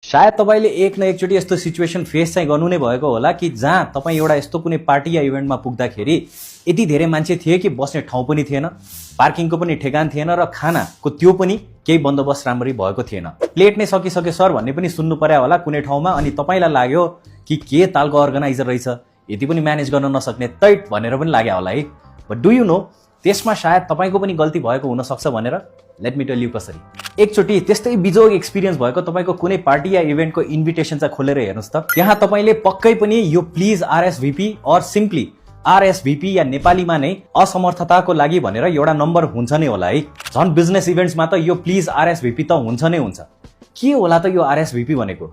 सायद तपाईले एक न एकचोटि यस्तो सिचुएसन फेस चाहिँ गर्नु नै भएको होला कि जहाँ तपाई एउटा यस्तो कुनै पार्टी या इभेन्टमा पुग्दाखेरि यति धेरै मान्छे थिए कि बस्ने ठाउँ पनि थिएन, पार्किङको पनि ठेगान थिएन र खानाको त्यो पनि केही बन्दोबस्त राम्ररी भएको थिएन। प्लेट नै सकिसके सर भन्ने पनि सुन्नु पर्या होला कुनै ठाउँमा, अनि तपाईलाई लाग्यो कि के तालको अर्गनाइजर रहेछ, यति पनि म्यानेज गर्न नसक्ने तैट भनेर पनि लाग्यो होला है। बट डु यु नो त्यसमा सायद तपाईको पनि गल्ती भएको हुन सक्छ भनेर? लेट मी टेल यु कसरी। एकचोटि त्यस्तै बिजोग एक्सपिरियन्स भएको तपाईको कुनै पार्टी या इभेन्टको इन्भिटेसन चाहिँ खोलेर हेर्नुस् त, त्यहाँ तपाईले पक्कै पनि यो प्लिज आरएसभिपी और सिम्पली आरएसभिपी या नेपालीमा नै असमर्थताको लागि भनेर एउटा नम्बर हुन्छ नै होला है। झन् बिजनेस इभेन्ट्समा त यो प्लिज आरएसभिपी त हुन्छ नै हुन्छ। के होला त यो आरएसभिपी भनेको?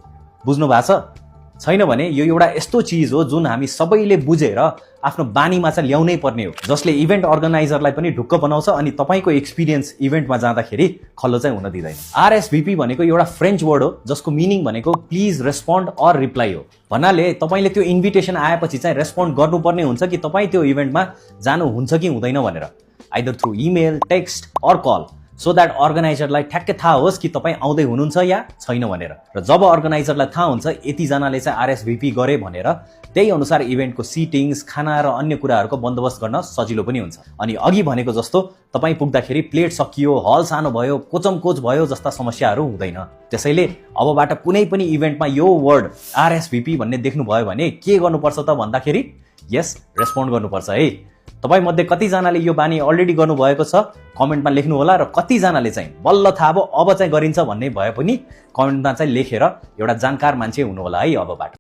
बुझ्नु भएको छ? छैन भने यो एउटा यस्तो चिज हो जुन हामी सबैले बुझेर आफ्नो बानीमा चाहिँ ल्याउनै पर्ने हो, जसले इभेन्ट अर्गनाइजरलाई पनि ढुक्क बनाउँछ अनि तपाईको एक्सपिरियन्स इभेन्टमा जाँदाखेरि खल्लो चाहिँ हुन दिँदैन। आरएसभिपी भनेको एउटा फ्रेन्च वर्ड हो जसको मिनिङ भनेको प्लिज रेस्पोन्ड अर रिप्लाई हो। भन्नाले तपाईले त्यो इन्भिटेसन आएपछि चाहिँ रेस्पोन्ड गर्नुपर्ने हुन्छ कि तपाई त्यो इभेन्टमा जानुहुन्छ कि हुँदैन भनेर, either through email, text or call, so that अर्गनाइजरलाई ठ्याक्कै थाहा होस् कि तपाईँ आउँदै हुनुहुन्छ या छैन भनेर। र जब अर्गनाइजरलाई थाहा हुन्छ यतिजनाले चाहिँ आरएसभिपी गरे भनेर, त्यही अनुसार इभेन्टको सिटिङ्स, खाना र अन्य कुराहरूको बन्दोबस्त गर्न सजिलो पनि हुन्छ। अनि अघि भनेको जस्तो तपाईँ पुग्दाखेरि प्लेट सकियो, हल सानो भयो, कोचमकोच भयो जस्ता समस्याहरू हुँदैन। त्यसैले अबबाट कुनै पनि इभेन्टमा यो वर्ड आरएसभिपी भन्ने देख्नुभयो भने के गर्नुपर्छ त भन्दाखेरि यस, रेस्पोन्ड गर्नुपर्छ है। तपाईँ मध्ये कतिजनाले यो बानी अलरेडी गर्नुभएको छ कमेन्टमा लेख्नु होला, र कतिजनाले चाहिँ बल्ल थाहा भयो अब चाहिँ गरिन्छ भन्ने भए पनि कमेन्टमा चाहिँ लेखेर एउटा जानकार मान्छे हुनु होला है अबबाट।